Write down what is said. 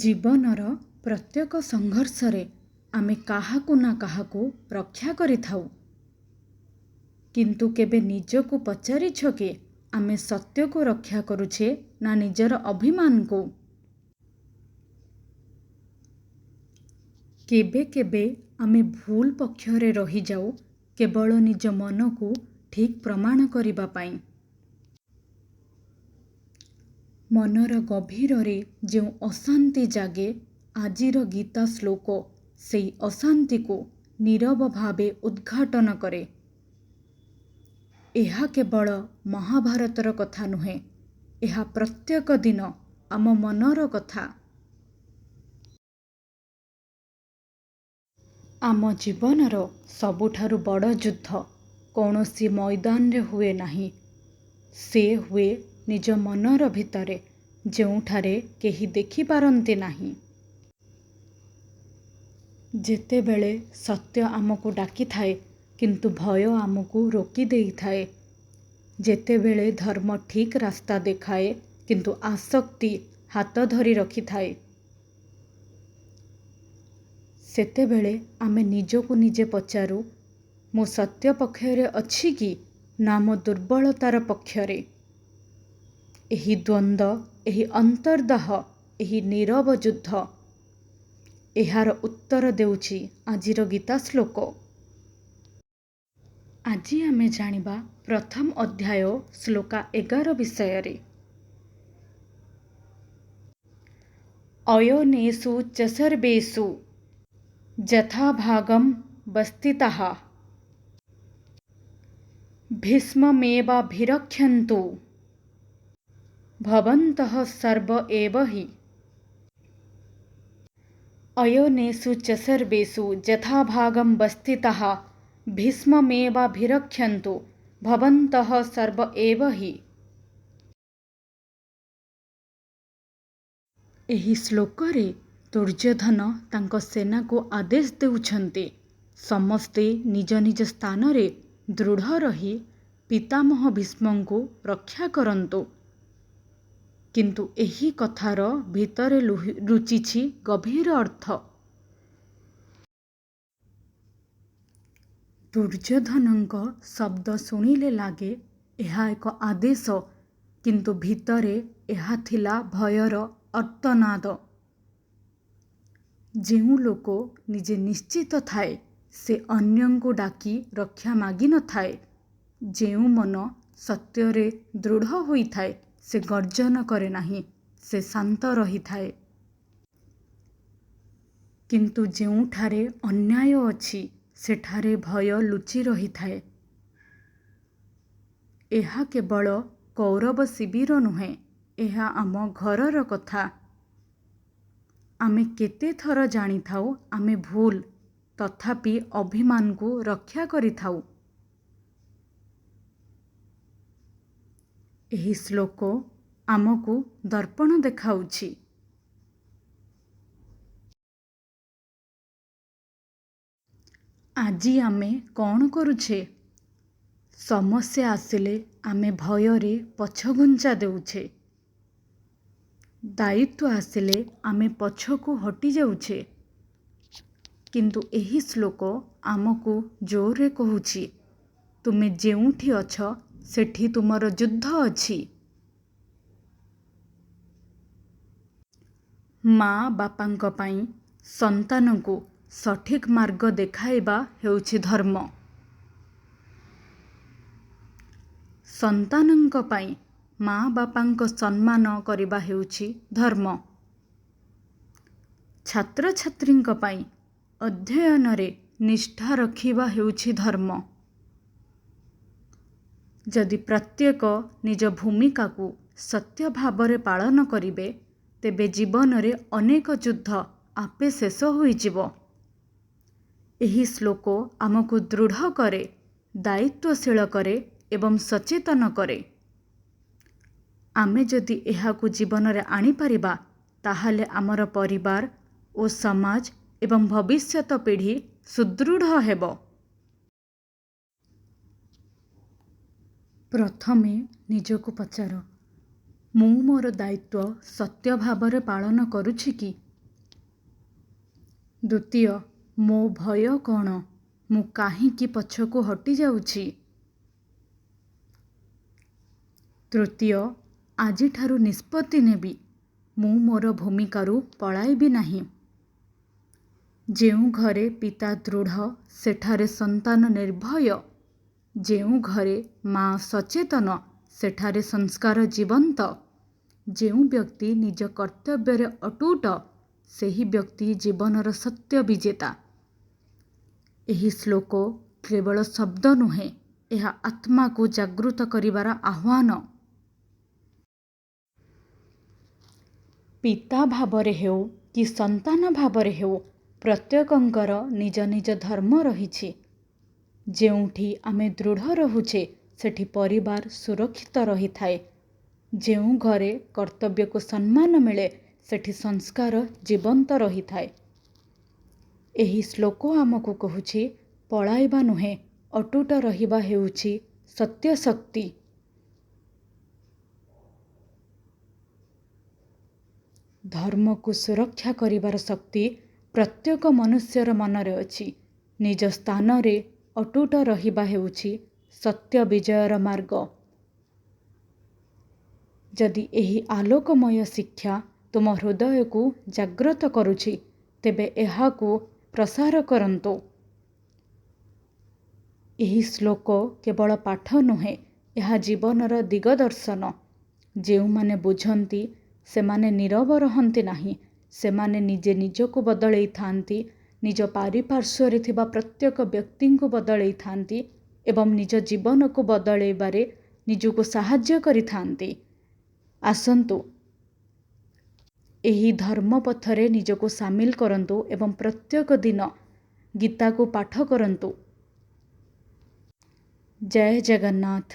ଜୀବନର ପ୍ରତ୍ୟେକ ସଂଘର୍ଷରେ ଆମେ କାହାକୁ ନା କାହାକୁ ରକ୍ଷା କରିଥାଉ। କିନ୍ତୁ କେବେ ନିଜକୁ ପଚାରିଛ କି, ଆମେ ସତ୍ୟକୁ ରକ୍ଷା କରୁଛେ ନା ନିଜର ଅଭିମାନକୁ? କେବେ କେବେ ଆମେ ଭୁଲ ପକ୍ଷରେ ରହିଯାଉ, କେବଳ ନିଜ ମନକୁ ଠିକ୍ ପ୍ରମାଣ କରିବା ପାଇଁ। ମନର ଗଭୀରରେ ଯେଉଁ ଅଶାନ୍ତି ଜାଗେ, ଆଜିର ଗୀତା ଶ୍ଲୋକ ସେଇ ଅଶାନ୍ତିକୁ ନୀରବ ଭାବେ ଉଦ୍ଘାଟନ କରେ। ଏହା କେବଳ ମହାଭାରତର କଥା ନୁହେଁ, ଏହା ପ୍ରତ୍ୟେକ ଦିନ ଆମ ମନର କଥା। ଆମ ଜୀବନର ସବୁଠାରୁ ବଡ଼ ଯୁଦ୍ଧ କୌଣସି ମଇଦାନରେ ହୁଏ ନାହିଁ। ସେ ହୁଏ ନିଜ ମନର ଭିତରେ, ଯେଉଁଠାରେ କେହି ଦେଖିପାରନ୍ତି ନାହିଁ। ଯେତେବେଳେ ସତ୍ୟ ଆମକୁ ଡାକିଥାଏ, କିନ୍ତୁ ଭୟ ଆମକୁ ରୋକି ଦେଇଥାଏ। ଯେତେବେଳେ ଧର୍ମ ଠିକ୍ ରାସ୍ତା ଦେଖାଏ, କିନ୍ତୁ ଆସକ୍ତି ହାତ ଧରି ରଖିଥାଏ। ସେତେବେଳେ ଆମେ ନିଜକୁ ନିଜେ ପଚାରୁ, ମୁଁ ସତ୍ୟ ପକ୍ଷରେ ଅଛି କି ନା ମୋ ଦୁର୍ବଳତାର ପକ୍ଷରେ? ଏହି ଦ୍ୱନ୍ଦ୍ୱ, ଏହି ଅନ୍ତର୍ଦାହ, ଏହି ନୀରବ ଯୁଦ୍ଧ, ଏହାର ଉତ୍ତର ଦେଉଛି ଆଜିର ଗୀତା ଶ୍ଲୋକ। ଆଜି ଆମେ ଜାଣିବା ପ୍ରଥମ ଅଧ୍ୟାୟ ଶ୍ଲୋକା 11 ବିଷୟରେ। ଅୟନେଷୁ ଚ ସର୍ବେଷୁ ଯଥାଭାଗମ୍ ଅବସ୍ଥିତାଃ ଭୀଷ୍ମମେବାଭିରକ୍ଷନ୍ତୁ ଭବନ୍ତଃ ସର୍ବ ଏବ ହି। ଅୟନେଷୁ ଚ ସର୍ବେଷୁ ଯଥାଭାଗମ୍ ଅବସ୍ଥିତାଃ ଭୀଷ୍ମମେବାଭିରକ୍ଷନ୍ତୁ ଭବନ୍ତଃ ସର୍ବ ଏବ ହି। ଏହି ଶ୍ଲୋକରେ ଦୁର୍ଯ୍ୟୋଧନ ତାଙ୍କ ସେନାକୁ ଆଦେଶ ଦେଉଛନ୍ତି, ସମସ୍ତେ ନିଜ ନିଜ ସ୍ଥାନରେ ଦୃଢ଼ ରହି ପିତାମହ ଭୀଷ୍ମଙ୍କୁ ରକ୍ଷା କରନ୍ତୁ। କିନ୍ତୁ ଏହି କଥାର ଭିତରେ ଲୁଚିଛି ଗଭୀର ଅର୍ଥ। ଦୁର୍ଯ୍ୟୋଧନଙ୍କ ଶବ୍ଦ ଶୁଣିଲେ ଲାଗେ ଏହା ଏକ ଆଦେଶ, କିନ୍ତୁ ଭିତରେ ଏହା ଥିଲା ଭୟର ଆର୍ତ୍ତନାଦ। ଯେଉଁ ଲୋକ ନିଜେ ନିଶ୍ଚିତ ଥାଏ, ସେ ଅନ୍ୟଙ୍କୁ ଡାକି ରକ୍ଷା ମାଗିନଥାଏ। ଯେଉଁ ମନ ସତ୍ୟରେ ଦୃଢ଼ ହୋଇଥାଏ, ସେ ଗର୍ଜନ କରେ ନାହିଁ, ସେ ଶାନ୍ତ ରହିଥାଏ। କିନ୍ତୁ ଯେଉଁଠାରେ ଅନ୍ୟାୟ ଅଛି, ସେଠାରେ ଭୟ ଲୁଚି ରହିଥାଏ। ଏହା କେବଳ କୌରବ ଶିବିର ନୁହେଁ, ଏହା ଆମ ଘରର କଥା। ଆମେ କେତେଥର ଜାଣିଥାଉ ଆମେ ଭୁଲ, ତଥାପି ଅଭିମାନକୁ ରକ୍ଷା କରିଥାଉ। ଏହି ଶ୍ଲୋକ ଆମକୁ ଦର୍ପଣ ଦେଖାଉଛି। ଆଜି ଆମେ କ'ଣ କରୁଛେ? ସମସ୍ୟା ଆସିଲେ ଆମେ ଭୟରେ ପଛଘୁଞ୍ଚା ଦେଉଛେ। ଦାୟିତ୍ୱ ଆସିଲେ ଆମେ ପଛକୁ ହଟିଯାଉଛେ। କିନ୍ତୁ ଏହି ଶ୍ଲୋକ ଆମକୁ ଜୋରରେ କହୁଛି, ତୁମେ ଯେଉଁଠି ଅଛ, ସେଠି ତୁମର ଯୁଦ୍ଧ ଅଛି। ମା' ବାପାଙ୍କ ପାଇଁ ସନ୍ତାନକୁ ସଠିକ୍ ମାର୍ଗ ଦେଖାଇବା ହେଉଛି ଧର୍ମ। ସନ୍ତାନଙ୍କ ପାଇଁ ମା' ବାପାଙ୍କ ସମ୍ମାନ କରିବା ହେଉଛି ଧର୍ମ। ଛାତ୍ରଛାତ୍ରୀଙ୍କ ପାଇଁ ଅଧ୍ୟୟନରେ ନିଷ୍ଠା ରଖିବା ହେଉଛି ଧର୍ମ। ଯଦି ପ୍ରତ୍ୟେକ ନିଜ ଭୂମିକାକୁ ସତ୍ୟ ଭାବରେ ପାଳନ କରିବେ, ତେବେ ଜୀବନରେ ଅନେକ ଯୁଦ୍ଧ ଆପେ ଶେଷ ହୋଇଯିବ। ଏହି ଶ୍ଲୋକ ଆମକୁ ଦୃଢ଼ କରେ, ଦାୟିତ୍ୱଶୀଳ କରେ ଏବଂ ସଚେତନ କରେ। ଆମେ ଯଦି ଏହାକୁ ଜୀବନରେ ଆଣିପାରିବା, ତାହେଲେ ଆମର ପରିବାର ଓ ସମାଜ ଏବଂ ଭବିଷ୍ୟତ ପିଢ଼ି ସୁଦୃଢ଼ ହେବ। ପ୍ରଥମେ ନିଜକୁ ପଚାର, ମୁଁ ମୋର ଦାୟିତ୍ୱ ସତ୍ୟ ଭାବରେ ପାଳନ କରୁଛି କି? ଦ୍ୱିତୀୟ, ମୋ ଭୟ କ'ଣ? ମୁଁ କାହିଁକି ପଛକୁ ହଟିଯାଉଛି? ତୃତୀୟ, ଆଜିଠାରୁ ନିଷ୍ପତ୍ତି ନେବି, ମୁଁ ମୋର ଭୂମିକାରୁ ପଳାଇବି ନାହିଁ। ଯେଉଁ ଘରେ ପିତା ଦୃଢ଼, ସେଠାରେ ସନ୍ତାନ ନିର୍ଭୟ। ଯେଉଁ ଘରେ ମା' ସଚେତନ, ସେଠାରେ ସଂସ୍କାର ଜୀବନ୍ତ। ଯେଉଁ ବ୍ୟକ୍ତି ନିଜ କର୍ତ୍ତବ୍ୟରେ ଅଟୁଟ, ସେହି ବ୍ୟକ୍ତି ଜୀବନର ସତ୍ୟ ବିଜେତା। ଏହି ଶ୍ଲୋକ କେବଳ ଶବ୍ଦ ନୁହେଁ, ଏହା ଆତ୍ମାକୁ ଜାଗୃତ କରିବାର ଆହ୍ୱାନ। ପିତା ଭାବରେ ହେଉ କି ସନ୍ତାନ ଭାବରେ ହେଉ, ପ୍ରତ୍ୟେକଙ୍କର ନିଜ ନିଜ ଧର୍ମ ରହିଛି। ଯେଉଁଠି ଆମେ ଦୃଢ଼ ରହୁଛେ, ସେଠି ପରିବାର ସୁରକ୍ଷିତ ରହିଥାଏ। ଯେଉଁ ଘରେ କର୍ତ୍ତବ୍ୟକୁ ସମ୍ମାନ ମିଳେ, ସେଠି ସଂସ୍କାର ଜୀବନ୍ତ ରହିଥାଏ। ଏହି ଶ୍ଲୋକ ଆମକୁ କହୁଛି, ପଳାଇବା ନୁହେଁ, ଅଟୁଟ ରହିବା ହେଉଛି ସତ୍ୟ ଶକ୍ତି। ଧର୍ମକୁ ସୁରକ୍ଷା କରିବାର ଶକ୍ତି ପ୍ରତ୍ୟେକ ମନୁଷ୍ୟର ମନରେ ଅଛି। ନିଜ ସ୍ଥାନରେ ଅଟୁଟ ରହିବା ହେଉଛି ସତ୍ୟ ବିଜୟର ମାର୍ଗ। ଯଦି ଏହି ଆଲୋକମୟ ଶିକ୍ଷା ତୁମ ହୃଦୟକୁ ଜାଗ୍ରତ କରୁଛି, ତେବେ ଏହାକୁ ପ୍ରସାର କରନ୍ତୁ। ଏହି ଶ୍ଲୋକ କେବଳ ପାଠ ନୁହେଁ, ଏହା ଜୀବନର ଦିଗଦର୍ଶନ। ଯେଉଁମାନେ ବୁଝନ୍ତି, ସେମାନେ ନୀରବ ରହନ୍ତି ନାହିଁ। ସେମାନେ ନିଜେ ନିଜକୁ ବଦଳେଇଥାନ୍ତି, ନିଜ ପାରିପାର୍ଶ୍ୱରେ ଥିବା ପ୍ରତ୍ୟେକ ବ୍ୟକ୍ତିଙ୍କୁ ବଦଳେଇଥାନ୍ତି ଏବଂ ନିଜ ଜୀବନକୁ ବଦଳେଇବାରେ ନିଜକୁ ସାହାଯ୍ୟ କରିଥାନ୍ତି। ଆସନ୍ତୁ, ଏହି ଧର୍ମ ପଥରେ ନିଜକୁ ସାମିଲ କରନ୍ତୁ ଏବଂ ପ୍ରତ୍ୟେକ ଦିନ ଗୀତାକୁ ପାଠ କରନ୍ତୁ। ଜୟ ଜଗନ୍ନାଥ।